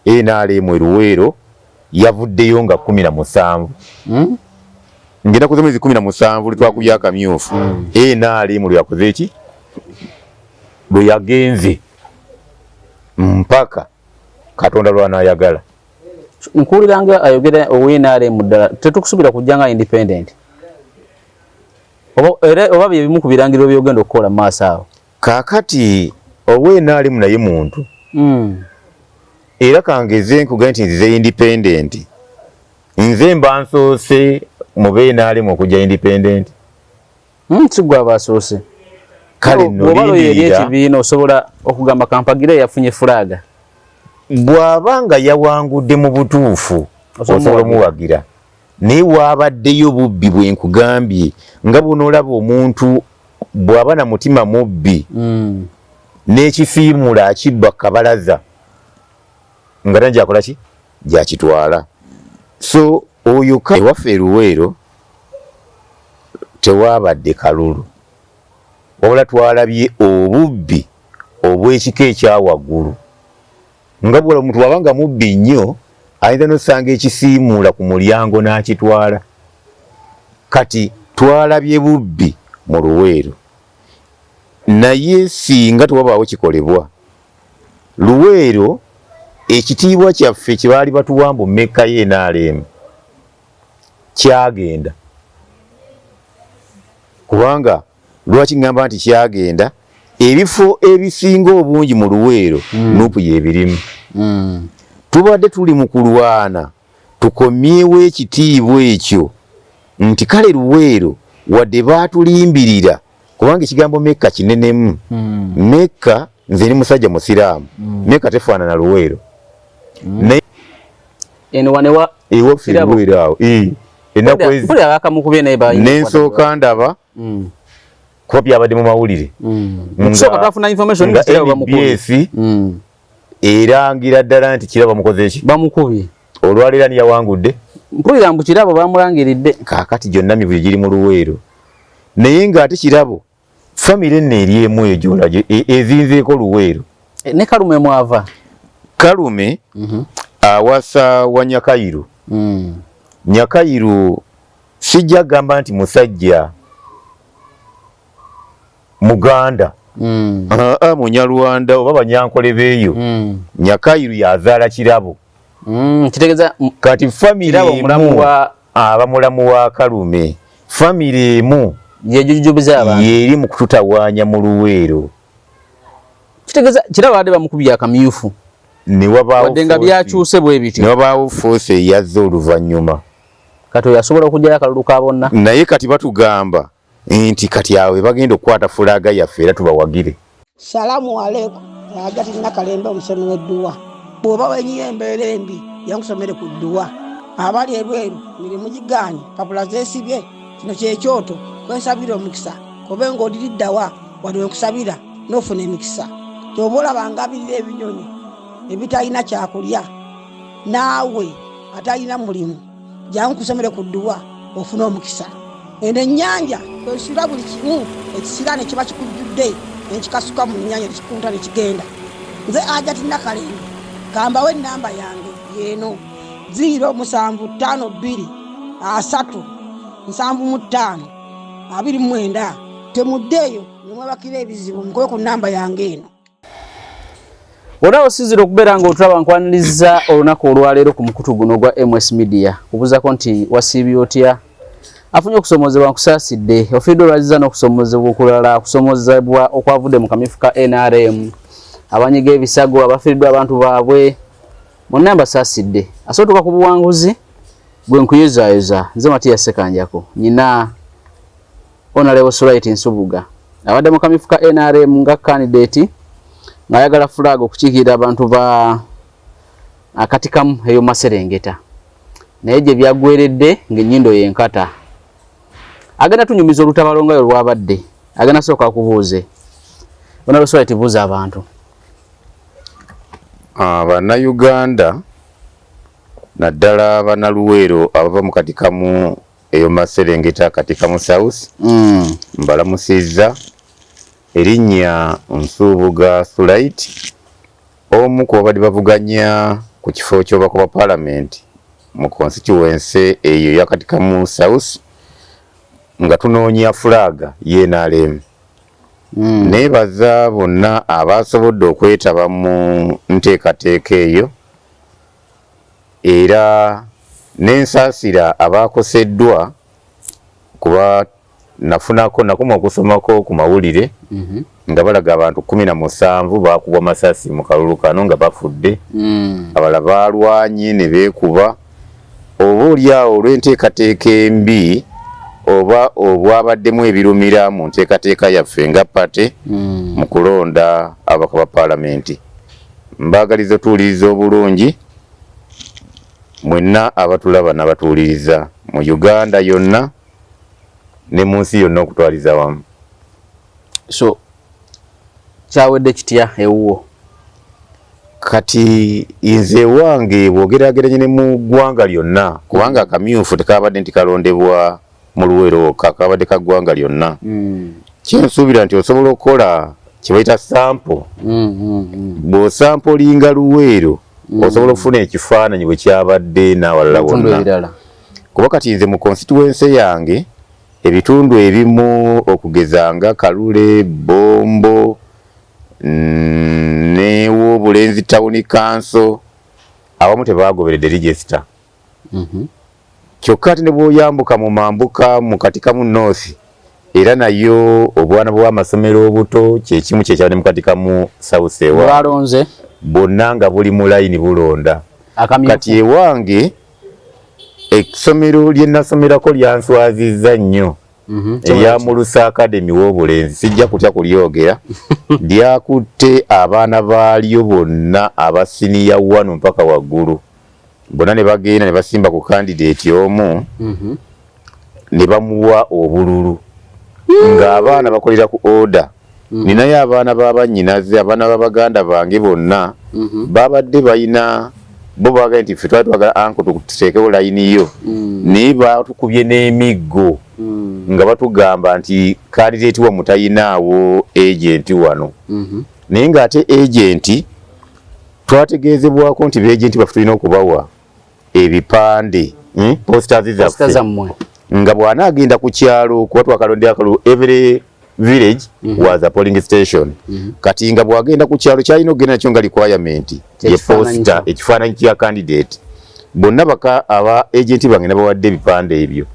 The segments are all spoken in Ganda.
NRM e Luweero yavuddeyo nga 17. Ng'ennaku z'omwezi 17 lwe twakubye akamyufu, NRM lwe yakoze ki, lwe yagenze mpaka Katonda lw'anaayagala. Nkuwulira nga ayogera owa NRM, ddala tetukusuubira kujja nga independent oba era oba bye bimu ku birangiriro by'ogenda okukola mu maaso awo? Kaakati owa NRM naye muntu, era kangeze nkugambe nti nzize independent, nze mba nsoose mu ba NRM okujja independent. Si gwe aba asoose. Kale nno Bw'oba loyo eri lindirira. ekibiina, osobola okugamba kampagire yafunye flag. Bw'aba nga yawangudde mu butuufu, Osobola osobola omuwagira, naye waabaddeyo bubbi bwe nkugambye, nga bw'onoolaba omuntu bw'aba na mutima mubbi n'ekifiimula akibba kabalaza nga tana gyakola ki, gyakitwala. So oyo ewaffe e Luweero tewaabadde kalulu, wabula twalabye obubbi obw'ekika ekyawaggulu, nga bw'olaba omuntu bw'aba nga mubbi nnyo, ayinza n'osanga ekisiimuula ku mulyango n'akitwala. Kati twalabye bubbi mu Luweero, naye singa tewabaawo kikolebwa, Luweero ekitiibwa kyaffe kye baali batuwa mbu Mekka ye NRM kyagenda. Kubanga lwaki ŋŋamba nti kyagenda? Ebifo ebisinga obungi mu Luweero, NUP y'ebirimu. Tubadde tuli mu kulwana tukomyewo ekitiibwa ekyo nti kale Luweero wadde baatulimbirira, kubanga ekigambo Mekka kinenemu. Mekka, nze ndi musajja musiraamu, Mekka tefaanana Luweero. Naye Eno wanewa ewaffe Kirabo. Luweero awo ennaku ezi Mpulira bakamukubye naye nensooka ndaba kuba byabadde mu mawulire. Okusooka twafuna information nga nti Kirabo bamukubye. NBS erangira ddala nti Kirabo bamukoze ki? Bamukubye. Olwaleero ani yawangudde? Mpulira mbu Kirabo bamulangiridde. Kaakati gyonna mivuyo giri mu Luweero, naye ng'ate Kirabo famire nno eri emu eyo gyolabye ezinzeeko Luweero. E, ne Kalume mwava. Kalume awasa wa Nyakayiru. Nyakayiru sijja gamba nti musajja Muganda, aa, Munyarwanda oba Banyankole beeyo. Nyakayiru yazaala Kirabo. Kitegeeza Kati famire Kirabo mulamu emu wa aba mulamu wa Kalume, famire emu yejujubiza abantu. Yeri mu kututawaanya mu Luweero. Kitegeeza Kirabo adde bamukubye akamyufu. Ne wabaawo Wadde nga byakyuse bwe bityo. Ne wabaawo force eyazze oluvannyuma. Kati oyo asobola okuggyayo akalulu ka bonna. Naye kati batugamba nti kati awo bagenda okukwata flag yaffe era tubawagire. Salamu aleikum. Ajati Nakalembe, omusomi w'edduwa. Bw'oba wenyiye embeera embi, yankusomere ku dduwa. Abali ebweru mirimu gigaanye, papula zeesibye, kino kyekyoto kwensabira omukisa. Kobe ng'odiriddawa wano wenkusabira n'ofuna emikisa. Kyoba olaba ngabirira ebinyonyi ebitalina kyakulya, naawe atalina mulimu, jangu nkusomere ku dduwa ofune omukisa. Eno ennyanja kwesula buli kimu ekisiraane kiba kikujjudde, nenkikasuka mu nnyanja nekikunta nekigenda. Nze Ajati Nakalembe, kambawo enamba yange yeeno 0752 30 75 29. Temuddeeyo nemwebakira ebizibu, mukube ku namba yange eno. Olaba osinzira okubeera ng'otulaba, nkwaniriza olunaku olwaleero ku mukutu guno ogwa MS Media, kubuuzako nti wasiibye otya? Afunye okusomozebwa, nkusaasidde. Ofiiddwa olwaziza n'okusomozebwa okulala, okusomozebwa okwavudde mu kamyufu ka NRM, abanyiga ebisago, abafiiriddwa abantu baabwe bonna mbasaasidde. Asobola ku buwanguzi gwe nkuyozaayoza. Nze Matiya Sekanjako, nyina Honorable Sulait Nsubuga abadde mu kamyufu ka NRM nga candidate ng'ayagala flag okukiikirira abantu ba Akatikamu eyo Maserengeta, naye gye byaggweredde ng'ennyindo yenkata. Agenda tunyumiza olutabalo nga lwabadde. Agenda sooka akubuuze. Honorable Sulait, buuza abantu. Bannayuganda, naddala Bannaluweero abava mu Katikamu eyo Maserengeta, Katikamu South, mbalamusizza. Erinnya Nsubuga Sulait, omu ku babadde bavuganya. ku kifo ky'obubaka bwa Palamenti mu constituency eyo eya Katikamu South nga tunoonya fulaaga y'NRM. Neebaza bonna abaasobodde okwetaba mu nteekateeka eyo era ne nsaasira abaakoseddwa kuba nafunako nakoma okusomako ku mawulire nga balaga abantu 17 baakubwa masasi mu kalulu kano nga bafudde, abalala baalwanye ne beekuba oba oli awo olw'enteekateeka embi oba obwabaddemu ebirumira mu nteekateeka yaffe nga party mu kulonda ababaka ba Palamenti. Mbaagaliza otuwuliriza obulungi mwenna abatulaba n'abatuwuliriza mu Uganda yonna ne mu nsi yonna okutwaliza wamu. So kyawedde kitya ewuwo? Kati nze ewange bw'ogeraageranya ne mu ggwanga lyonna, kubanga akamyufu tekabadde nti kalondebwa mu Luweero wokka, kabadde ka ggwanga lyonna. Kyensuubira nti osobola okukola kye bayita sample. Bw'osampolinga Luweero, osobola okufuna ekifaananyi bwe kyabadde n'awalala Ebitundu wonna. ebirala. Kuba kati nze mu constituency yange ebitundu ebimu okugeza nga Kalule, Bombo, n'Ewobulenzi Town Council awamu tebagoberedde register. Kyokka ate ne bw'oyambuka mu mambuka mu Katikamu North era nayo obwana bw'amasomero obuto kyekimu kyekyabadde mu Katikamu South ewa Balonze bonna nga buli mu layini bulonda. Akamyufu. Kati ewange essomero lye nasomerako lyanswazizza nnyo, erya Mulusa Academy w'obulenzi, sijja kutya kulyogera, lyakutte abaana baalyo bonna aba siniya 1 mpaka waggulu bonna ne bagenda ne basimba ku candidate omu ne bamuwa obululu ng'abaana bakolera ku order. Ninayo abaana ba bannyinaze, abaana ba baganda bange bonna babadde balina bo baagala nti ffe twali twagala anko tuteekewo layini yo, naye batukubye n'emiggo nga batugamba nti candidate wammwe tayinaawo agent wano, naye ng'ate agent twategeezebwako nti beagenti baffe tulina okubawa ebipande, posters Posta zaffe zammwe. Nga bw'anaagenda ku kyalo, kuba twakalondera akalulu, every village was a polling station. Kati nga bw'agenda ku kyalo kyalina okugenda nakyo nga requirement ye Ekifaananyi poster, kyo. Ekifaananyi kya candidate. Bonna baka aba agent bange nabawadde ebipande ebyo,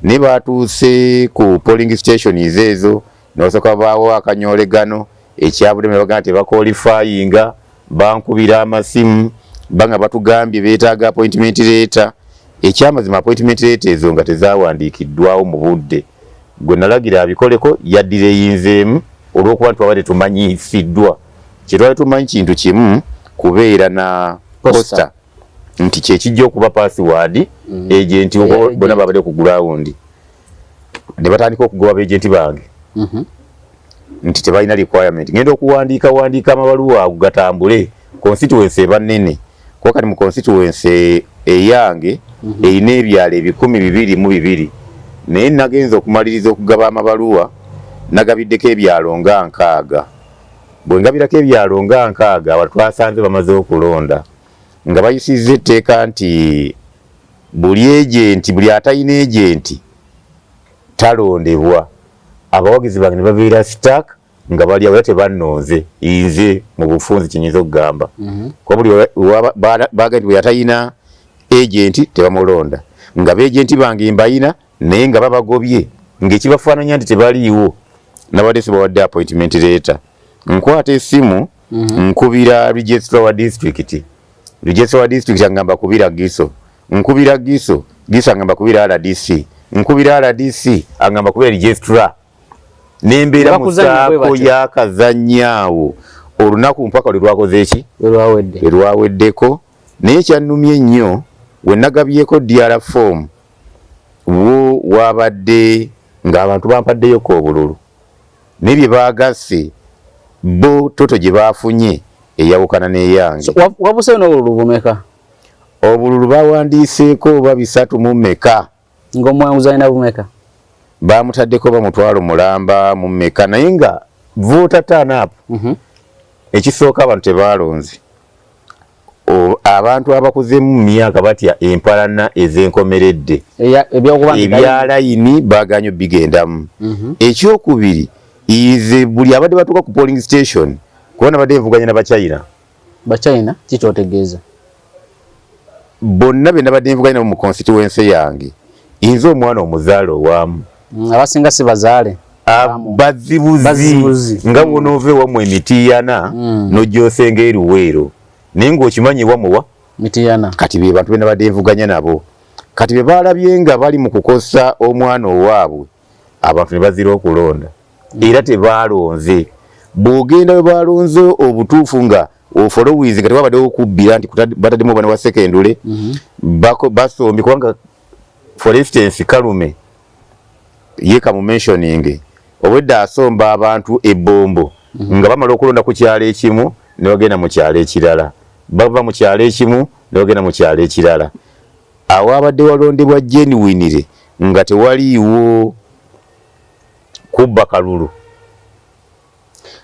naye batuuse ku polling stations ezo ne basooka baawo akanyolegano ekyabudde ne bagamba tebaqualifyinga. Bankubira amasimu banga batugambye beetaaga appointment letter. Ekyamazima appointment letter ezo nga tezawandiikiddwawo mu budde. Gwe nalagira abikoleko yaddireyinzeemu olw'okuba nti twabadde tumanyisiddwa. Kye twali tumanyi kintu kimu, kubeera na Poster. Poster nti kyekijja okuba password agent bonna babadde ku ground ne batandika okugoba agent bange nti tebalina requirement. Ngenda okuwandiika wandiika amabaluwa ago gatambule, constituency eba nnene, kuba kati mu constituency eyange erina ebyalo 222, naye nagenza okumaliriza okugaba amabaluwa nagabiddeko ebyalo nga 60. Bwe ngabirako ebyalo nga 60, aba twasanze bamaze okulonda nga bayisizza etteeka nti buli agent, buli atalina agent talondebwa. Abawagizi bange ne babeera stuck nga bali awo era tebannonze. Nze mu bufunzi kyenyinza okugamba, kuba buli bagambye nti bwe yatalina agent tebamulonda, nga beagenti bange mbayina naye nga babagobye ng'ekibafaananya nti tebaliiwo, nabadde sibawadde appointment letter. Nkwata essimu nkubira registrar wa district, registrar wa district angamba kubira Giso, nkubira Giso, Giso angamba kubira RDC, nkubira RDC angamba kubira registrar, nembeera mu Bakuzannya bwe saako batyo. Y'akazannyaawo olunaku mpaka lwe lwakoze eki? Lwawedde. Lwe lwaweddeko. Naye kyannumye ennyo, we nagabyeko DR form wo wabadde ng'abantu bampaddeyoko obululu, naye bye baagasse bo total gye baafunye eyawukana n'eyange. So, wabuseyo n'obululu bumeka? Obululu bawandiiseeko oba bisatu mu mmeka. Ng'omuwanguzi alina bumeka? Bamutaddeko ba 500,000 mu mmeka, naye nga voter turn up ekisooka abantu tebaalonze. Abantu abakuzeemu mu myaka batya empalana ez'enkomeredde, ebya layini baganye bigendamu. Ekyokubiri, ize buli abadde batuuka ku polling station, kuba nabadde nvuganya n'Abachina. Bachina kikyotegeeza? Bonna be nabadde nvuganya nabo mu constituency yange, nze omwana omuzaale owaamu. Abasinga si bazaale. Bazibuzi. Bazibuzi. Nga bwonoova ewammwe Emitiyana n'ojja osenga eRuweero, naye ng'okimanyi ewammwe wa Mitiyana. Kati be bantu be nabadde nvuganya nabo. Kati be baalabye nga bali mu kukosa omwana owaabwe, abantu ne bazira okulonda era tebaalonze. Bw'ogenda we balonze obutuufu nga ofolowinze nga tewabaddewo okubbira nti bataddemu obwana bwa sekendule, basombye, kubanga for instance Kalume ye kamu mentioning obwedda asomba abantu ebbombo nga bamala okulonda ku kyalo ekimu ne bagenda mu kyalo ekirala, bava mu kyalo ekimu ne bagenda mu kyalo ekirala. Awabadde walondebwa genuinely nga tewaliiwo kubba kalulu.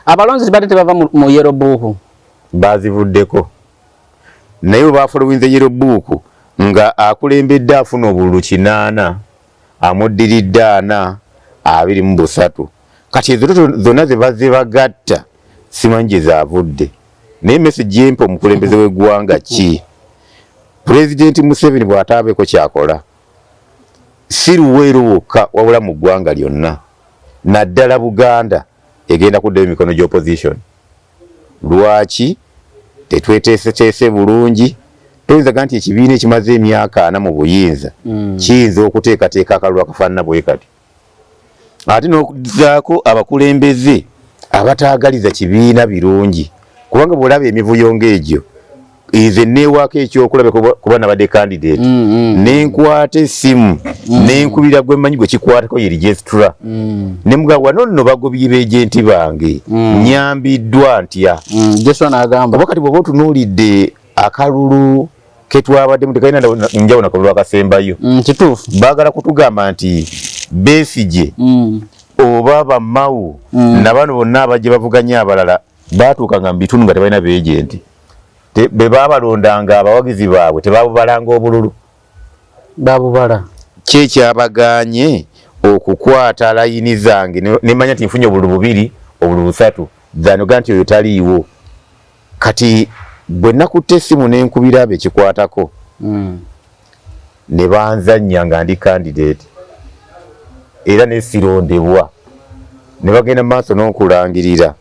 Abalonzi badde tebava mu yellow book? Bazivuddeko, naye bwe bafolowinze yellow book nga akulembedde afuna obululu 80, amuddiridde 4, 23. Kati ezo zonna ze bazze bagatta, simanyi gye zaavudde. Naye message empa omukulembeze w'eggwanga ki, Pulezidenti Museveni, bw'ataabeeko kyakola, si Luweero wokka wabula mu ggwanga lyonna, naddala Buganda, egenda kuddayo emikono gy'opposition. Lwaki tetweteeseteese bulungi? Toyinza ga nti ekibiina ekimaze emyaka 40 mu buyinza kiyinza okuteekateeka akalulu akafaanana bwe kati, ate n'okuzaako abakulembeze abataagaliza kibiina birungi. Kubanga bw'olaba emivuyo ng'egyo, nze neewaako ekyokulaba kuba nabadde candidate, nenkwata essimu nenkubira gwe mmanyi gwe kikwatako, ye registrar, ne mugamba, "Wano nno bagobye ba agent bange, nyambiddwa ntya?" Joshua n'agamba? Oba kati bw'oba otunuulidde akalulu ketwabaddemu, tekalina njawulo nakalulu akasembayo. Kituufu. Baagala kutugamba nti Besigye oba bamawu nabano bonna abajja bavuganya abalala batuukanga mu bitundu nga tebalina ba agent, be baabalondanga abawagizi baabwe tebabubalanga obululu? Babubala. Kyekyabaganye okukwata layini zange nemanya nti nfunye obululu bubiri, obululu busatu, zanoga nti oyo taliiwo. Kati bwe nakutte essimu nenkubira abo ekikwatako, ne banzannya nga ndi candidate era nesirondebwa, ne bagenda mu maaso n'okulangirira,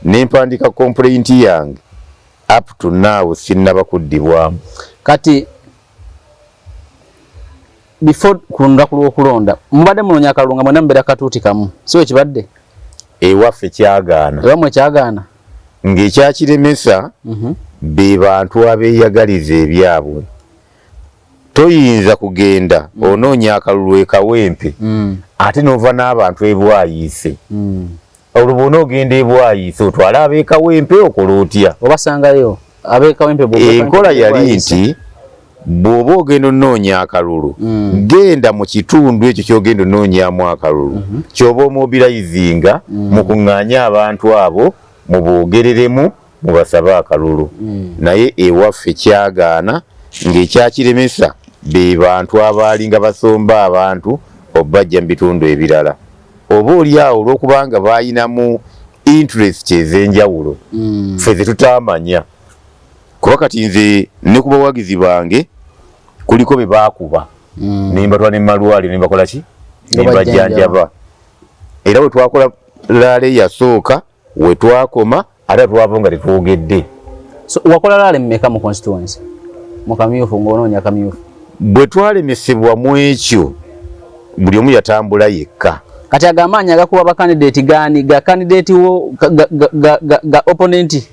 nempandiika complaint yange. Up to now sinnaba kuddibwamu. Kati before ku lunaku lw'okulonda mubadde munoonya akalulu nga mwena mubeera katuuti kamu, si wekibadde? Ewaffe kyagaana. Ewammwe kyagaana? Ng'ekyakiremesa be bantu abeeyagaliza ebyabwe. Toyinza kugenda onoonya akalulu ekawempe ate n'ova n'abantu ebwayiise. Olwo bw'ona ogenda ebwayiise otwale ab'ekawempe, okola otya? Obasangayo ab'ekawempe? Enkola yali nti bw'oba ogenda onoonya akalulu, genda mu kitundu ekyo ky'ogenda onoonyamu akalulu, ky'oba omobilizinga, mukuŋŋaanye abantu abo, muboogereremu, mubasabe akalulu. Naye ewaffe kyagaana, ng'ekyakiremesa be bantu abaalinga basomba abantu obajja mu bitundu ebirala, oba oli awo olw'okubanga baayinamu interest ez'enjawulo ffe ze tutaamanya. Kuba kati nze ne ku bawagizi bange kuliko be baakuba ne mbatwala ne malwaliro ne bakola ki, ne mbajjanjaba. Era bwe twakola rally eyasooka, we twakoma ate twava nga tetwogedde. So wakola rally mmeka mu constituency mu kamyufu ng'onoonya kamyufu? Bwe twalemesebwa mu ekyo, buli omu yatambula yekka. Kati ago amaanyi agakuba ba candidate gaani? Ga candidate wo, ga opponent?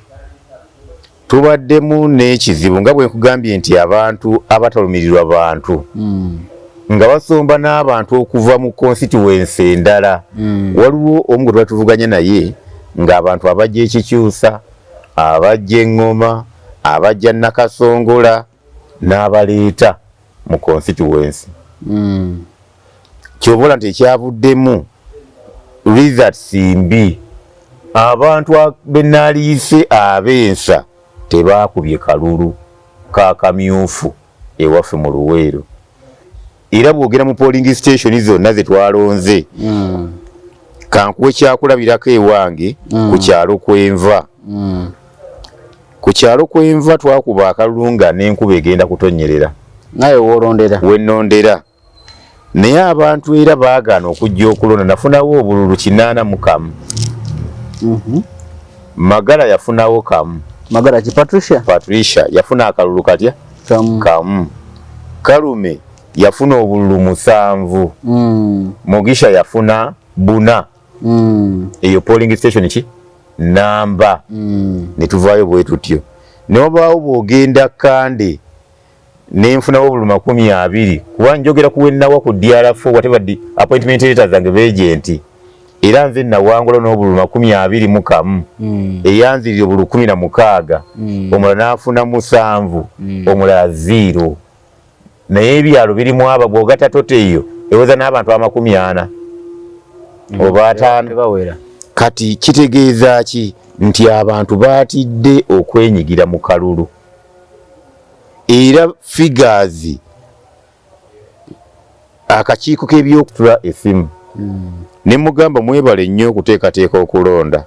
Tubaddemu n'ekizibu nga bwe nkugambye nti abantu abatalumirirwa bantu nga basomba n'abantu okuva mu constituency endala. Waliwo omu gwe tuba tuvuganya naye ng'abantu abajja ekikyusa, abajja eŋŋoma, abajja Nakasongola n'abaleeta mu constituency. Kyobola nti ekyavuddemu results mbi. Abantu benaaliise ab'ensa tebaakubye kalulu. Akamyufu ewaffe mu Luweero. Era bwogera mu polling station zonna ze twalonze, kankuwe kyakulabirako ewange ku kyalo kwenva. Ku kyalo kwenva twakuba akalulu nga n'enkuba egenda kutonyerera. Naye wolondera? Wenondera, naye abantu era baagaana okujja okulonda. Nafunawo obululu 81. Magala yafunawo kamu. Magala ki, Patricia? Patricia yafuna akalulu katya? Kamu. Kamu. Kalume yafuna obululu 7. Mugisha yafuna 4. Eyo polling station ki namba. Netuvaayo bwe tutyo, newabaawo bw'ogenda Kande nenfunawo obululu 20, kuba njogera ku wennawa ku DR4, whatever the appointment letters zange beagent, era nze nawangula n'obululu 21. Eyanzirira obululu 16, omulala n'afuna 7, omulala 0. Naye ebyalo birimu aba bw'ogatta total eyo eweza n'abantu 40 oba 50. Tebawera. Kati kitegeeza ki? Nti abantu baatidde okwenyigira mu kalulu. Era figures akakiiko k'ebyokutula esimu ne mugamba, mwebale nnyo okuteekateeka okulonda,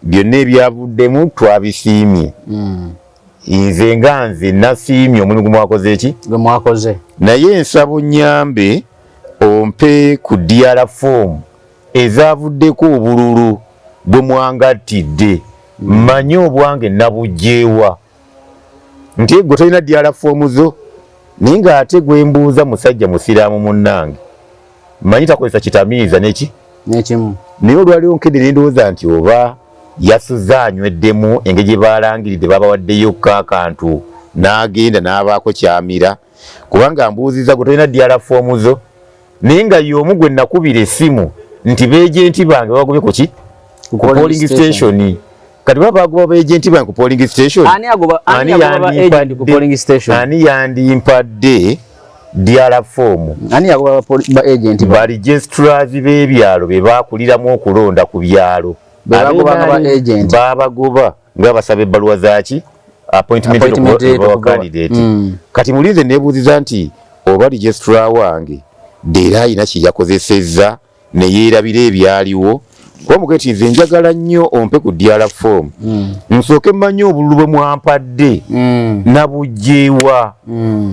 byonna ebyavuddemu twabisiimye. Nze nga nze nasiimye omulimu gwe mwakoze eki Gwe mwakoze. Naye nsaba onnyambe ompe ku DR form ezavuddeko obululu bwe mwangattidde, manye obwange nabugjeewa. Nti gwe tolina DR form zo, naye ng'ate gwe mbuuza musajja musiraamu munnange, manyi takozesa kitamiiza neki. N'ekimu. Naye olwaliwo nkedde ne ndowooza nti oba yasuze anyweddemu, engeri gye balangiridde babawaddeyo akantu n'agenda n'abaako kyamira, kubanga mbuuziza gwe tolina DR form zo, naye nga y'omu gwe nakubira essimu nti beagent bange babagobye ku ki? Ku polling station. Kati baba bagoba beagent bange ku polling station, Ani agoba? Ani agoba ba agent ku polling station? Ani yandimpadde DR form? Ani yagoba ba agent ba? Ba registrars b'ebyalo be bakuliramu okulonda ku byalo. Be bagobanga ba agent. Babagoba nga basaba ebbaluwa zaki? Appointment. Appointment letter. Okuva okugoba. candidate. Kati mulinze nebuuziza nti oba registrar wange ddeera ayina kye yakozesezza ne yeerabira ebyaliwo, kuba mugeti nze njagala nnyo ompe ku DR form, nsooke mmanye obululu bwe mwampadde nabugjeewa.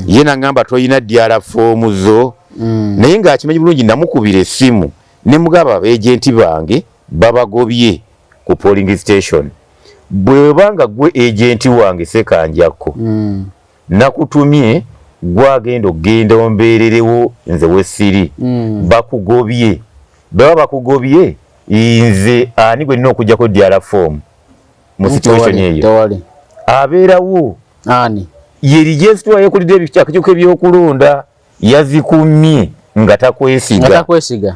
Ye naŋŋamba tolina DR form zo, naye ng'akimanyi bulungi namukubira essimu ne mugamba abeagent bange babagobye ku polling station. Bw'oba gwe agent wange Sekanjakko, nakutumye gwagenda okugenda ombeererewo nze wesiri, bakugobye. Baba bakugobye, nze ani gwe nina okuggyako DR form mu situation eyo? Tewali. Abeerawo. Ani? Ye registrar yekulidde akakiiko ebyokulonda, yazikumye nga Nga takwesiga. Takwesiga.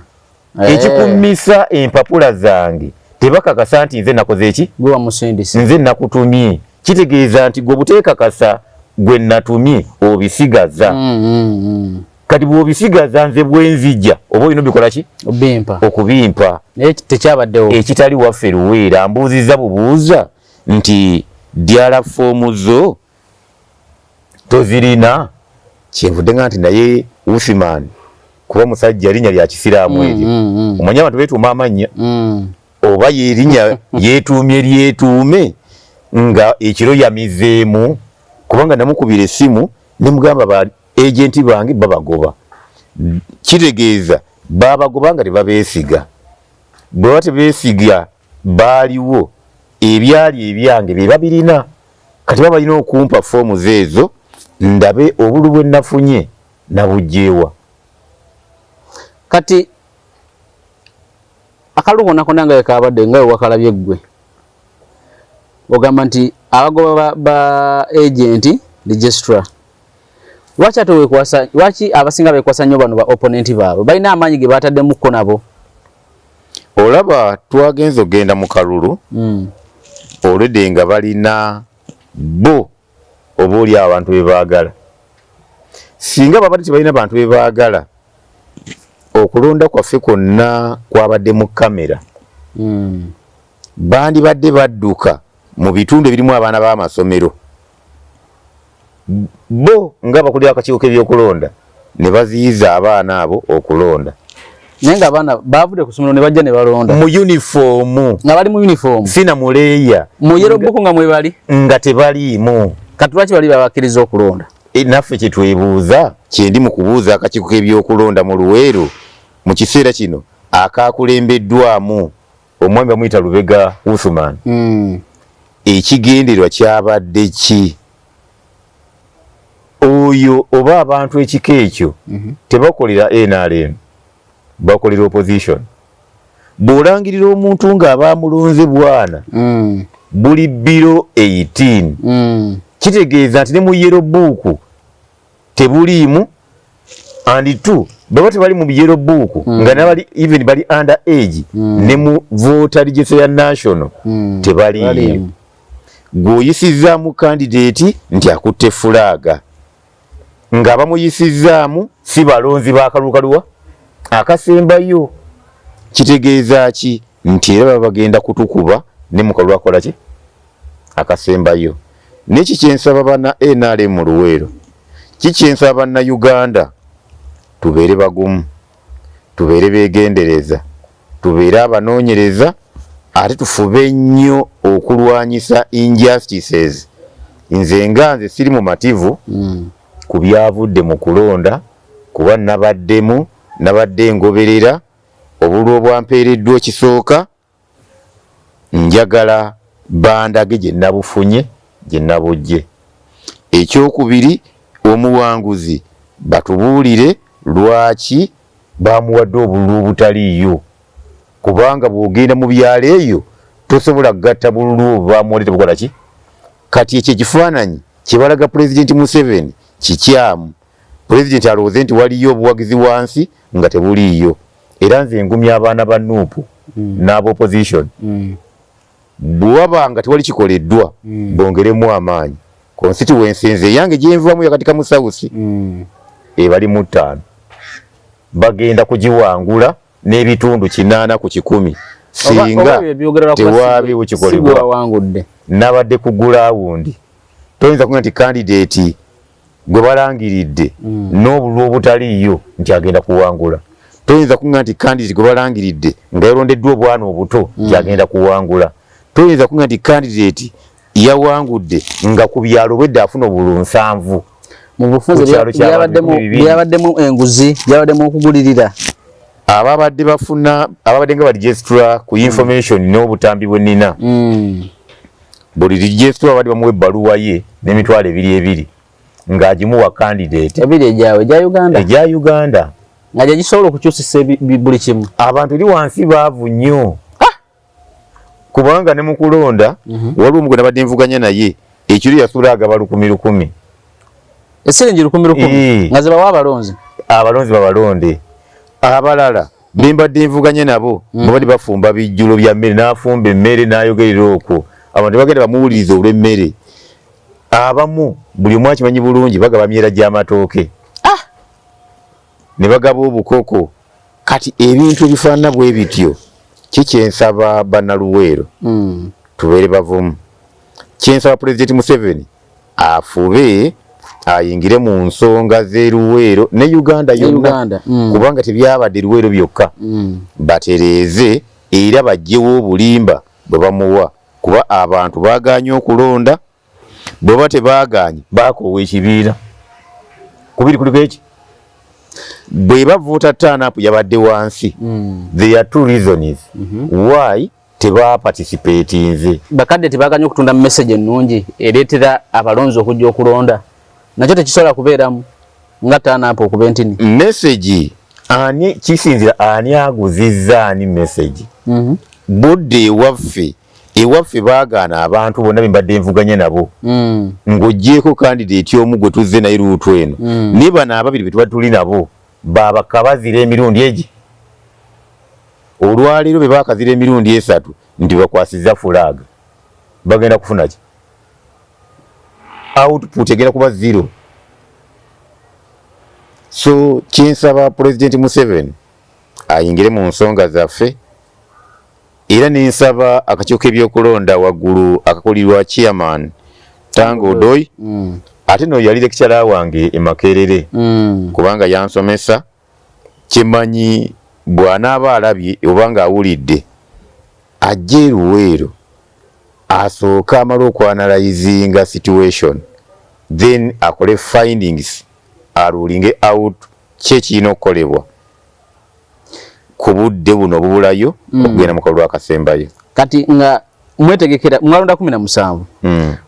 Ekikummisa empapula zange tebakakasa nti nze nakoze eki? Gwe wamusindise. Nze nakutumye. Kitegeeza nti gwe buteekakasa gwe natumye obisigaza. Kati bw'obisigaza, nze bwenzijja oba olina obikola ki? Obimpa. Okubimpa. Naye tekyabaddewo. Ekitali waffe Luweera mbuuzizza bubuuza nti DR form zo tozirina. Kyenvudde nga nti naye Uthman, kuba musajja linnya lya kisiraamu eryo, omanyi abantu beetuuma amannya, oba yerinnya yeetuumye lyetuume nga ekiro yamizeemu, kubanga namukubira essimu ne mugamba ba agent bange babagoba. Kitegeeza babagoba nga tebabeesiga. Bwe baba tebeesiga baaliwo, ebyali ebyange bye babirina. Kati baba balina okumpa foomu ezo ndabe obulu bwe nafunye nabugjeewa. Kati akalulu konna konna nga wekabadde, nga wewakalabye ggwe, ogamba nti abagoba ba agent registrar. Lwaki ate wekwasa? Lwaki abasinga bekwasa nnyo bano ba opponent baabwe? Balina amaanyi ge bataddemukko nabo. Olaba twagenza okugenda mu kalulu olwedde nga balina bo oba oli abantu be baagala. Singa babadde tebalina bantu be baagala, okulonda kwaffe kwonna kwabadde mu kamera, bandibadde badduka mu bitundu ebirimu abaana b'amasomero. Bo nga abakulira akakiiko k'ebyokulonda ne baziyiza abaana abo okulonda. Naye nga abaana baavudde ku ssomero ne bajja ne balonda mu yunifoomu, nga bali mu yunifoomu, si na muleeya, mu yellow book nga mwebali, nga tebaliimu. Kati lwaki bali babakkiriza okulonda? Naffe kye twebuuza, kyendi mu kubuuza akakiiko k'ebyokulonda mu Luweero mu kiseera kino akakulembeddwamu omwami bamuyita Lubega Uthman. Ekigendererwa kyabadde ki? Oyo oba abantu ekika ekyo tebakolera NRM, bakolera opposition. Bw'olangirira omuntu ng'aba amulonze bwana buli below 18, kitegeeza nti ne mu yellow book tebuliimu. And two, baba tebali mu yellow book, nga nabali even bali under age, ne mu voter register ya national tebaliiyo. Tebaliimu. Gw'oyisizaamu candidate nti akutte flag, nga bamuyisizaamu si balonzi b'akalulu kaluwa akasembayo, kitegeeza ki? Nti era baba bagenda kutukuba ne mu kalulu akola ki akasembayo. Neki kyensaba banna NRM mu Luweero, kikyensaba banna Uganda, tubeere bagumu, tubeere beegendereza, tubeere abanoonyereza, ate tufube nnyo okulwanyisa injustices. Nze nga nze siri mumativu ku byavudde mu kulonda, kuba nabaddemu, nabadde ngoberera obululu obwampeereddwa. Ekisooka, njagala bandage gye nabufunye, gye nabujje. Ekyokubiri, omuwanguzi batubuulire lwaki bamuwadde obululu obutaliiyo, kubanga bw'ogenda mu byalo eyo tosobola kugatta bululu obwo bamuwadde tebukola ki. Kati ekyo ekifaananyi kyebalaga Pulezidenti Museveni kikyamu. Pulezidenti alowooze nti waliyo obuwagizi wansi nga tebuliiyo. Era nze ngumya abaana ba NUP n'aba opposition, bwe waba nga tewali kikoleddwa, bongeremu amaanyi. Constituency nze eyange gyenvamu ya Katikamu South ebali mu 5, bagenda kugiwangula n'ebitundu 80%, singa tewaabeewo kikolebwa. Wangudde. Nabadde ku ground, toyinza kuga nti candidate gwe balangiridde n'obululu obutaliiyo nti agenda kuwangula. Toyinza kuga nti candidate gwe balangiridde nga yalondeddwa obwana obuto nti agenda kuwangula. Toyinza kuga nti candidate yawangudde nga ku byalo bwedde afuna obululu 70. Mu bufunze. Ku kyalo ky'abantu 2000. Byabaddemu enguzi, byabaddemu okugulirira. Ababadde bafuna, ababadde nga baregistrar, ku information n'obutambi bwe nnina, buli registrar babadde bamuwa ebbaluwa ye n'emitwalo ebiri ebiri ng'agimuwa candidate. Ebiri egyawe egya Uganda? Egya Uganda. Nga gye gisobola okukyusisa buli kimu. Abantu eri wansi baavu nnyo, kubanga ne mu kulonda waliwo omugwe nabadde nvuganya naye ekiro yasuula agaba lukumi lukumi. Esiringi lukumi lukumi? Nga zebawa abalonzi? Abalonzi babalonde. Abalala bembadde nvuganya nabo babadde bafumba bijjulo bya mmere, n'afumba emmere n'ayogerera okwo, abantu tebagenda bamuwuliriza olw'emmere. Abamu buli omu akimanyi bulungi, bagaba myera gy'amatooke ne bagaba obukoko. Kati ebintu ebifaanana bwe bityo, kikyensaba bannaluweero tubeere bavumu. Kyensaba Pulezidenti Museveni afube ayingire mu nsonga z'eruweero ne Uganda Ne yonna, Uganda. Kubanga tebyabadde Luweero byokka. Batereeze era baggyewo obulimba bwe bamuwa, kuba abantu baagaanye okulonda. Bweba tebaagaanye, bakoowa ekibiina. Kubiri kuliko eki bweba voter turn up yabadde wansi. There are two reasons why tebaparticipatinze. Bakadde tebaganya okutunda message ennungi ereetera abalonzi okujja okulonda, nakyo tekisobola kubeeramu nga turn up okuba entini. Message ani kisinzira ani aguzizza ani message. Budde ewaffe baagaana abantu bonna bembadde nvuganya nabo, ng'oggyeeko candidate omu gwe tuzze naye route eno, naye bano ababiri be tuba tuli nabo babakabazira emirundi egi. Olwaleero be bakazira emirundi esatu nti bakwasiza flag, bagenda kufuna ki? Output egenda kuba zero. So kyensaba Pulezidenti Museveni ayingire mu nsonga zaffe, era nensaba akakiiko k'ebyokulonda waggulu akakulirwa Chairman Tanga Odoi. Ate no yali lecturer wange e Makerere. Kubanga yansomesa, kyemanyi bw'anaaba alabye oba ng'awulidde, ajje e Luweero asooke amale okuanalyzinga situation, then akole findings, arulinge out ki ekirina okukolebwa ku budde buno obubulayo okugenda mu kalulu akasembayo. Kati nga mwetegekera, mwalonda 17,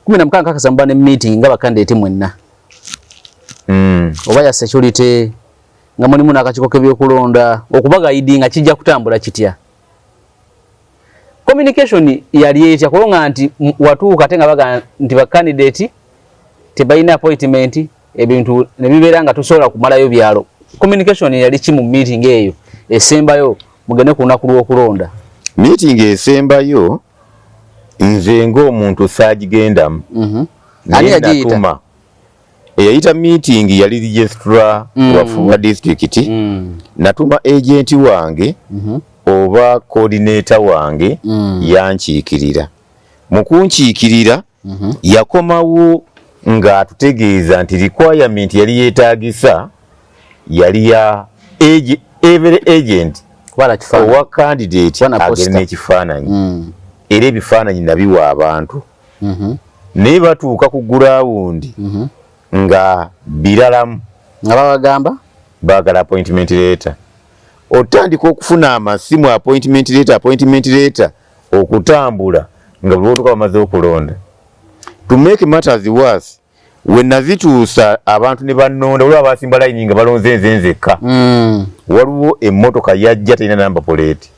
16 kakasa muba ne meeting nga bakandidate mwenna, oba ya security, nga mulimu n'akakiiko k'ebyokulonda okubaguidinga kijja kutambula kitya? Communication yali etya? Kubanga nti watuuka ate nga baga nti bakandidate tebalina appointment, ebintu ne bibeera nga tosobola kumalayo byalo. Communication yali ki mu meeting eyo esembayo mugende ku lunaku lw'okulonda? Meeting esembayo, nze ng'omuntu saagigendamu. Ani Naye yagiyita? natuma. Eyayita meeting yali registrar waffe wa district. Natuma agent wange oba coordinator wange, yankiikirira. Mu kunkiikirira, yakomawo ng'atutegeeza nti requirement yali yeetaagisa yali ya every agent Kubala kifaananyi. owa candidate Kuba na agende poster. n'ekifaananyi. Era ebifaananyi nabiwa abantu, naye batuuka ku ground nga biralamu. Nga babagamba? Baagala appointment letter. Otandika okufuna amasimu, appointment letter, appointment letter, okutambula nga buli lwotuuka bamaze okulonda. To make matters worse, we nazituusa abantu ne bannonda, waliwo abasimba layini nga balonze nze nzekka. Waliwo emmotoka yajja terina number plate,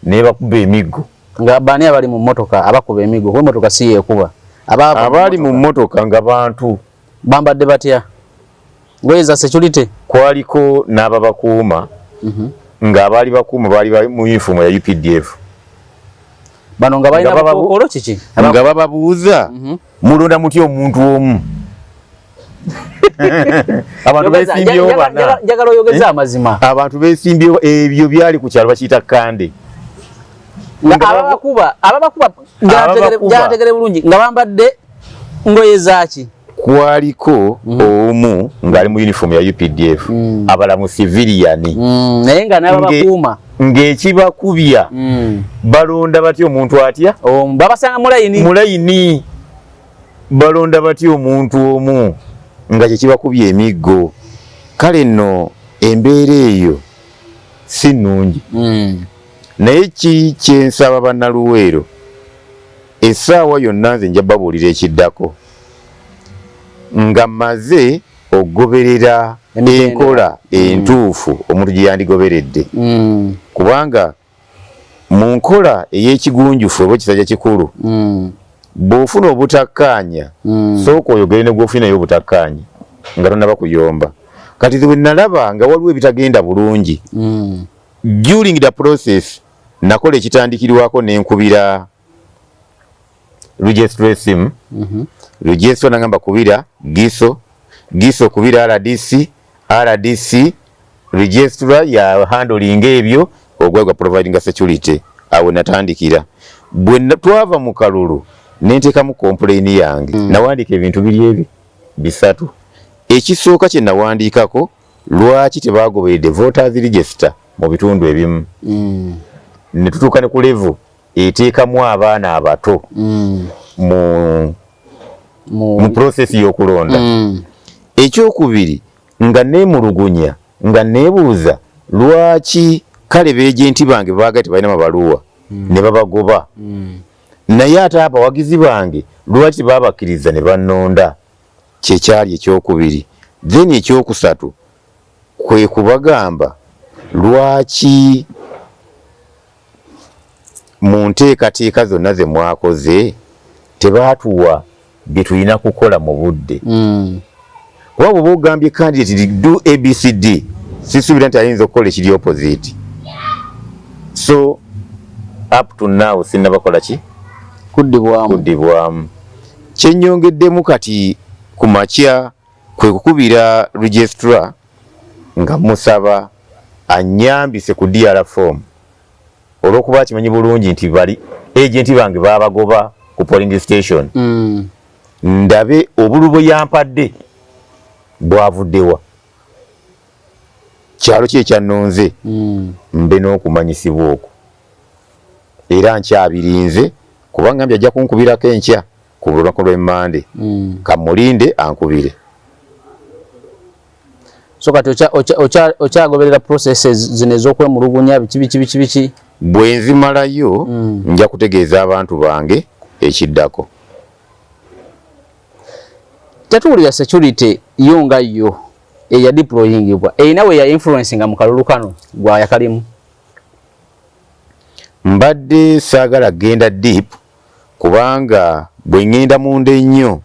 naye bakuba emiggo. Nga baani abali mu mmotoka abakuba emiggo? Kuba emmotoka si yeekuba. Abaali mu mmotoka nga bantu. Bambadde batya? Ngoye za security? Kwaliko n'ababakuuma, ng'abaali bakuuma baali bali mu uniform ya UPDF. Bano nga balina Nga bukookolo kiki? Nga bababuuza, mulonda mutya omuntu omu? Abantu besimbyewo bana. Njagala oyogeze amazima. Abantu besimbyewo, ebyo byali ku kyalo bakiyita Kande. Nga ababakuba Ababakuba. Njagala bulungi, nga bambadde ngoye zaaki? Kwaliko omu ng'ali mu uniform ya UPDF, abala mu civilian. Naye nga n'ababakuuma Ng'ekibakubya, balonda batya omuntu atya? Babasanga mu layini. Mu layini. Balonda batya omuntu omu nga kyekibakubya emiggo? Kale nno embeera eyo si nnungi. Naye ki kyensaba Bannaluweero, essaawa yonna nze nja babuulira ekiddako nga mmaze okugoberera Emitendera. Enkola entuufu omuntu gye yandigoberedde, kubanga mu nkola ey'ekigunjufu oba ekisajja kikulu, bw'ofuna obutakkaanya, sooka oyogere ne gw'ofuna naye obutakkaanya nga tonnaba kuyomba. Kati bwe nalaba nga waliwo ebitagenda bulungi during the process, nakola ekitandikirwako nenkubira registrar esimu. Registrar nagamba kubira Giso, Giso kubira RDC, RDC registrar ya handling ebyo ogwagwa providing security. Awo natandikira. Bwe twava mu kalulu, nenteekamu complain yange. Nawandiika ebintu biri ebi bisatu. Ekisooka kye nawandiikako, lwaki tebagoberedde voters register mu bitundu ebimu, ne tutuuka ne ku level eteekamu abaana abato mu process y'okulonda. Ekyokubiri, nga neemulugunya, nga neebuuza lwaki kale ba agent bange baaga tebalina mabaluwa ne babagoba, naye ate abawagizi bange lwaki tebabakkiriza ne bannonda? Kyekyali ekyokubiri. Then ekyokusatu kwe kubagamba lwaki mu nteekateeka zonna ze mwakoze tebaatuwa bye tulina kukola mu budde. Kuba bw'oba ogambye candidate do ABCD, sisuubira nti ayinza okukola ekiri opposite. So up to now sinnabakola ki? Kuddibwamu. Kuddibwamu. Kyennyongeddemu kati ku makya kwe kukubira registrar nga musaba annyambise ku DR form, olw'okuba akimanyi bulungi nti bali agent bange babagoba ku polling station. Ndabe obululu bwe yampadde bwavuddewa, kyalo ki ekyannonze, mbe n'okumanyisibwa okwo. Era nkyabirinze kuba ngambye ajja kunkubirako enkya ku lunaku lw'Emmande. Kamulinde ankubire. So kati okyagoberera processes zino ez'okwemulugunya, biki biki biki biki? Bwe nzimalayo, nja kutegeeza abantu bange ekiddako. Tetuwulira security yo nga yo eya deployingibwa erina we ya influencinga mu kalulu kano gwayakalimu? Mbadde saagala genda deep kubanga bwe ŋŋenda munda ennyo,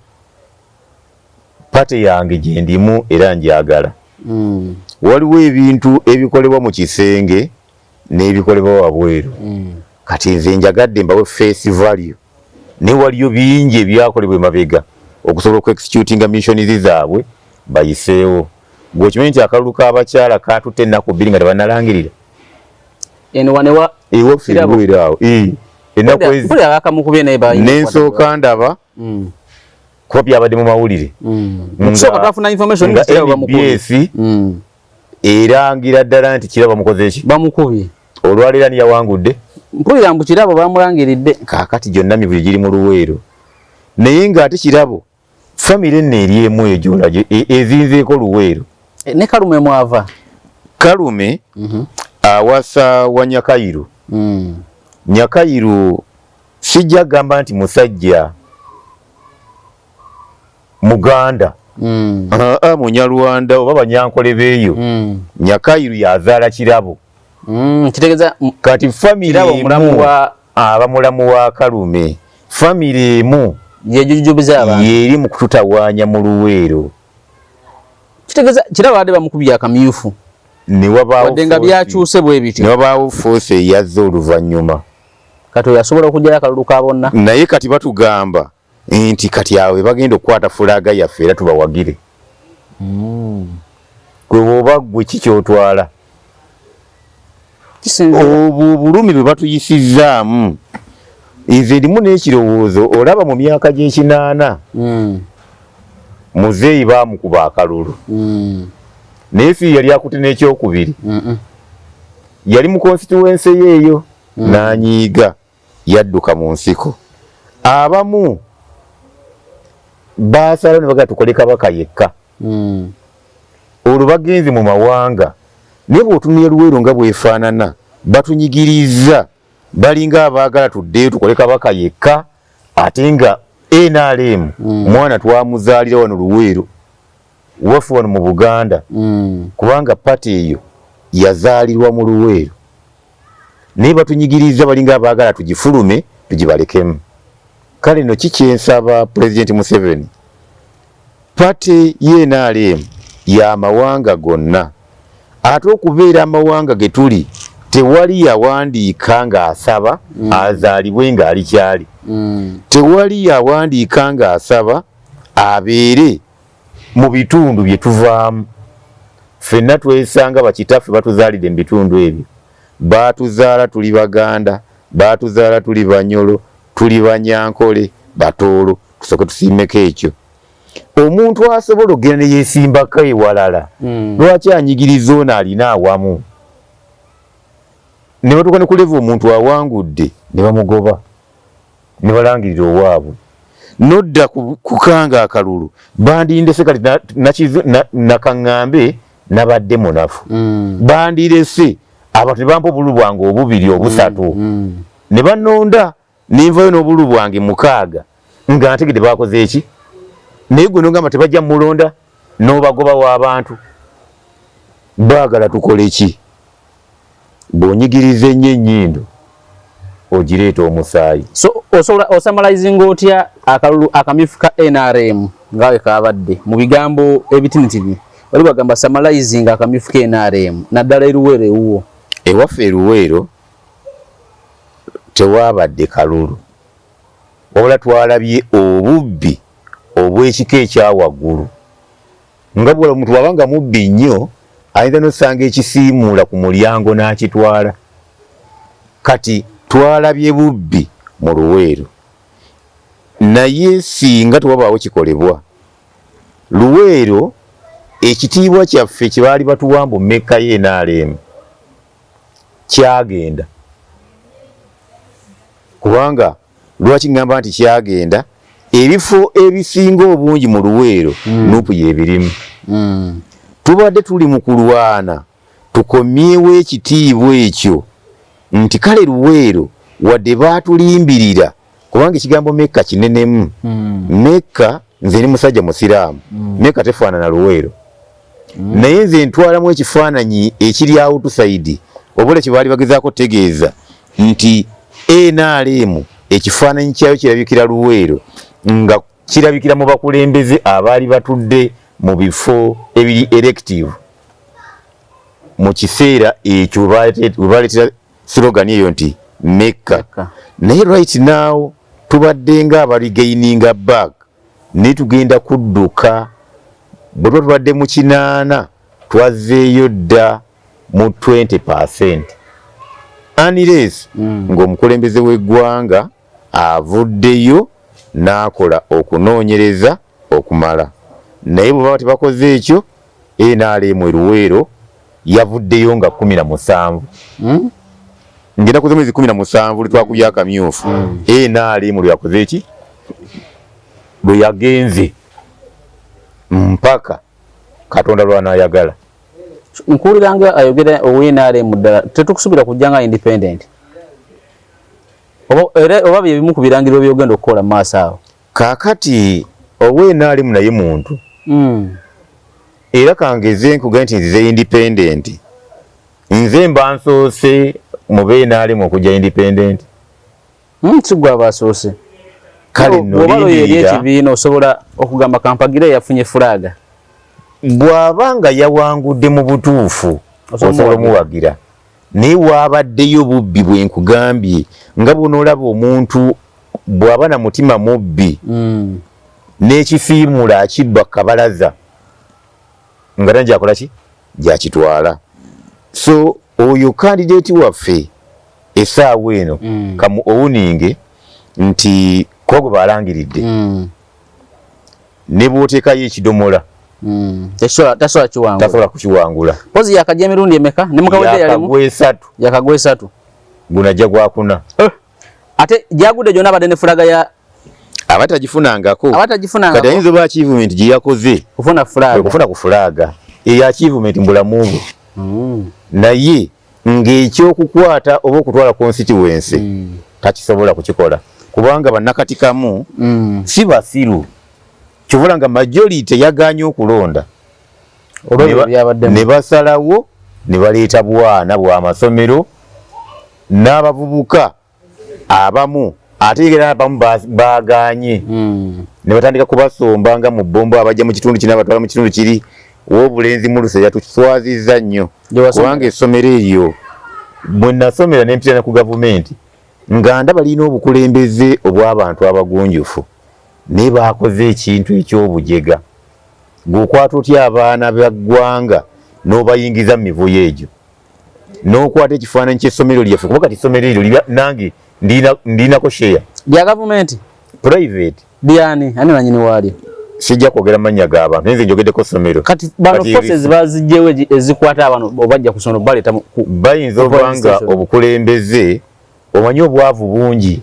party yange gye ndimu era njagala. Waliwo ebintu ebikolebwa mu kisenge n'ebikolebwa wabweru. Kati nze njagadde mbawe face value, naye waliyo bingi ebyakolebwa emabega okusobola okuexecutinga missions zaabwe bayiseewo. Gwe okimanyi nti akalulu k'abakyala katutte ennaku 2 nga tebannalangirira? Eno wanewa? Ewaffe eruweero awo. Ennaku ezi Mpulira bakamukubye naye nensooka ndaba kuba byabadde mu mawulire. Okusooka twafuna information nga nga Kirabo bamukubye. NBS erangira ddala nti Kirabo bamukoze eki? Bamukubye. Olwaleero ani yawangudde? Mpulira mbu Kirabo bamulangiridde. Kaakati gyonna mivuyo giri mu Luweero, naye ng'ate Kirabo famire nno eri emu eyo gyolabye ezinzeeko Luweero. Ne Kalume mwava? Kalume awasa wa Nyakayiru. Nyakayiru sijja gamba nti musajja Muganda, aa Munyarwanda oba Banyankole beeyo. Nyakayiru yazaala Kirabo. Kitegeeza kati famire Kirabo mulamu emu wa aba mulamu wa Kalume, famire emu yejujubiza abantu. Yeri mu kututawaanya mu Luweero. Kitegeeza Kirabo abadde bamukubye akamyufu. Ne wabaawo wadde nga byakyuse bwe bityo. Ne wabaawo force eyazze oluvannyuma. Kati oyo asobola okuggyayo akalulu ka bonna. Naye kati batugamba nti kati awo bagenda okukwata flag yaffe era tubawagire. Gwe bw'oba ggwe ki ky'otwala? Kisinziira. Obwo obulumi bwe batuyisizzaamu, nze ndimu n'ekirowoozo. Olaba mu myaka gy'ekinaana, muzeeyi baamukuba akalulu, naye si yali akutte n'ekyokubiri. Yali mu constituency ye eyo, n'anyiiga, yadduka mu nsiko. Abamu baasalawo ne bagamba tukole kabaka yekka. Olwo bagenze mu mawanga, naye bw'otunula Luweero nga bwefaanana, batunyigiriza, balinga abaagala tuddeyo tukole kabaka yekka, ate nga NRM mwana twamuzaalira wano Luweero waffe wano mu Buganda, kubanga party eyo yazaalirwa mu Luweero, naye batunyigiriza, balinga abaagala tugifulume tugibalekemu. Kale no kikyensaba Pulezidenti Museveni, party ye NRM y'amawanga gonna, ate okubeera amawanga ge tuli tewali yawandiika ng'asaba azaalibwe ng'ali kyali. Tewali yawandiika ng'asaba abeere mu bitundu bye tuvaamu. Ffenna twesanga bakitaffe batuzaalidde mu bitundu ebyo. Baatuzaala tuli Baganda, baatuzaala tuli Banyolo, tuli Banyankole, Batoolo. Tusooke tusiimeko ekyo. Omuntu asobola okugenda ne yeesimbako ewalala, lwaki anyigiriza ono alina awamu? Ne batuuka ne ku level omuntu awangudde ne bamugoba ne balangirira owaabwe. Nodda kukanga akalulu, bandindese kati nakaŋŋambe nabadde munafu. Bandirese abantu ne bampa obululu bwange obubiri obusatu, ne banonda nenvayo n'obululu bwange 6 nga ntegedde bakoze eki, naye gwe nogamba tebajja mulonda n'obagoba w'abantu. Baagala tukole ki? Bw'onyigiriza ennyo ennyindo ogireeta omusaayi. So osobola osummarizinga otya akalulu akamyufu ka NRM nga bwe kabadde mu bigambo ebitinitini? Wali bagamba summarizing akamyufu ka NRM naddala eruweero ewuwo. Ewaffe eruweero tewaabadde kalulu, wabula twalabye obubbi obw'ekika ekya waggulu. Nga bw'olaba omuntu bw'aba nga mubbi nnyo ayinza n'osanga ekisiimuula ku mulyango n'akitwala. Kati twalabye bubbi mu Luweero. Naye singa tewabaawo kikolebwa, Luweero ekitiibwa kyaffe kye baali batuwa mbu Mecca ye NRM kyagenda. Kubanga lwaki ngamba nti kyagenda, ebifo ebisinga obungi mu Luweero Nup yebirimu. Tubadde tuli mu kulwana tukomyewo ekitiibwa ekyo nti kale Luweero wadde baatulimbirira, kubanga ekigambo Mecca kinenemu. Mecca, nze ndi musajja musiraamu, Mecca tefaanana Luweero. Naye nze ntwalamu ekifaananyi ekiri outside, obula kye baali bagezaako tegeeza nti NRM ekifaananyi kyayo kirabikira Luweero nga kirabikira mu bakulembeze abaali batudde mu bifo ebiri elective mu kiseera ekyo we baleetera slogan eyo nti Mecca. Naye right now tubadde nga abaregaininga back, naye tugenda kudduka. Bwe tuba tubadde mu 80, twazzeeyo dda mu 20% unless ng'omukulembeze w'eggwanga avuddeyo n'akola okunoonyereza okumala. Naye bwe baba tebakoze ekyo, NRM eruweero yavuddeyo nga 17. Ngenda kuza mwezi 17 lwetwakubye akamyufu, NRM lwe yakoze eki, lwe yagenze mpaka Katonda lwanaayagala. Nkuwulira nga ayogera owa NRM. Ddala tetukusuubira kujja nga independent, oba era oba bye bimu ku birangiriro by'ogenda okukola mu maaso awo? Kaakati owa NRM naye muntu, era kangeze nkugaye nti nzize independent, nze mba nsoose mu BNRM okujja independent. Si gwe abasoose. Kale nno bw'oba loyo eri lindirira. Ekibiina osobola okugamba kampagire yafunye flag. Bw'aba nga yawangudde mu butuufu, Osobola osobola omuwagira, naye waabaddeyo bubbi bwe nkugambye, nga bw'onoolaba omuntu bw'aba na mutima mubbi n'ekifiimula akibba kabalaza nga tana gyakola ki gyakitwala. So oyo candidate waffe essaawa eno kamu owuninge nti kuba gwe balangiridde, ne bw'oteekayo ekidomola, Tasobola kiwangula. Tasobola kukiwangula. Pozi yakajja emirundi emeka ne mukawedde yalimu? Yakagwa 3. Yakagwa 3. Gunajja gwakuna. Eh. Ate gyagudde gyonna abadde ne flag ya Aba tagifunangako. Aba tagifunangako. Kati ayinza oba achievement gye yakoze kufuna flag. Okufuna ku flag eyo achievement mu bulamu bwe, naye ng'ekyokukwata oba okutwala constituency takisobola kukikola, kubanga bannakatikamu si basiru. Kyovula nga majority yaganye okulonda. Olw'ebyo byabaddemu. Ne basalawo ne baleeta bwana bw'amasomero n'abavubuka abamu, ate era abamu baaganye, ne batandika kubasomba nga mu bbombo, abajja mu kitundu kino abatwala mu kitundu kiri. W'obulenzi mu luse yatuswazizza nnyo. Gye wasomera? Kubanga essomero eryo bwe nasomera nempitira ku gavumenti nga ndaba lirina obukulembeze obw'abantu abagunjufu, naye baakoze ekintu eky'obujega. Gweokwata otya abaana ba ggwanga n'obayingiza mu mivuyo egyo, n'okwata ekifaananyi ky'essomero lyaffe? Kuba kati essomero eryo nange ndinako share. Lya gavumenti? Private. Lyani? Ani nanyini waalyo? Sijja kwogera mannya g'abantu, naye nze njogeddeko ssomero. Kati bano Kati forces bazigyewo ezikwata abano obajja ku ssomero baleeta bayinza ku oba police nga station. Obukulembeze omanyi obwavu bungi,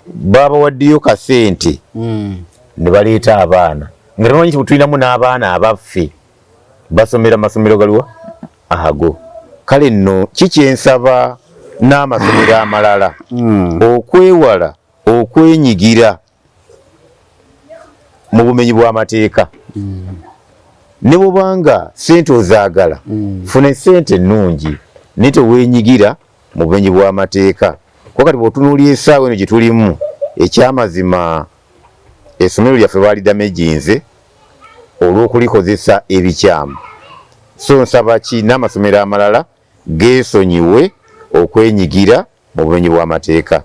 babawaddeyo kasente ne baleeta abaana nga tebamanyi nti tulinamu n'abaana abaffe basomera masomero galiwa ago. Kale nno kikyensaba n'amasomero amalala okwewala okwenyigira mu bumenyi bw'amateeka. Ne bwobanga sente ozaagala, funa esente ennungi, naye teweenyigira mu bumenyi bw'amateeka. Kuba kati bw'otunuulira essaawa eno gye tulimu, ekyamazima essomero lyaffe baalidamejinze olw'okulikozesa ebikyamu. So nsaba ki n'amasomero amalala geesonyiwe okwenyigira mu bumenyi bw'amateeka.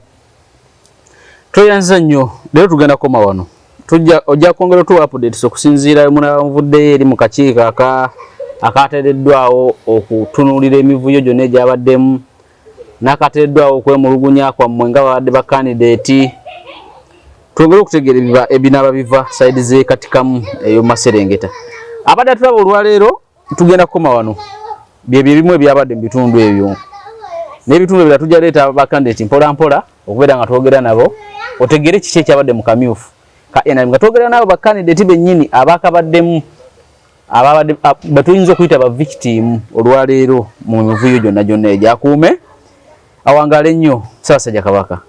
Tweyanza nnyo. Leero tugenda koma wano, tujja ojja kwongera otuwa updates okusinziira munaaba muvuddeyo eri mu kakiiko akateereddwawo okutunuulira emivuyo gyonna egyabaddemu n'akateereddwawo okwemulugunya kwammwe nga babadde ba candidate. Twongere okutegeera ebinaaba biva sayidi z'ekatikamu eyo maserengeta. Abadde atulaba olwaleero tugenda kukoma wano, byebyo ebimu ebyabadde mu bitundu ebyo n'ebitundu ebirala tujja leeta bakandidate mpola mpola okubeera nga twogera nabo otegeere kiki ekyabadde mu kamyufu ka NRM nga twogera nabo bakandidate bennyini abakabaddemu ababadde betuyinza okuyita ba victim olwaleero mu mivuyo gyonna gyonna egyakuume. Awangaale nnyo Ssaabasajja Kabaka.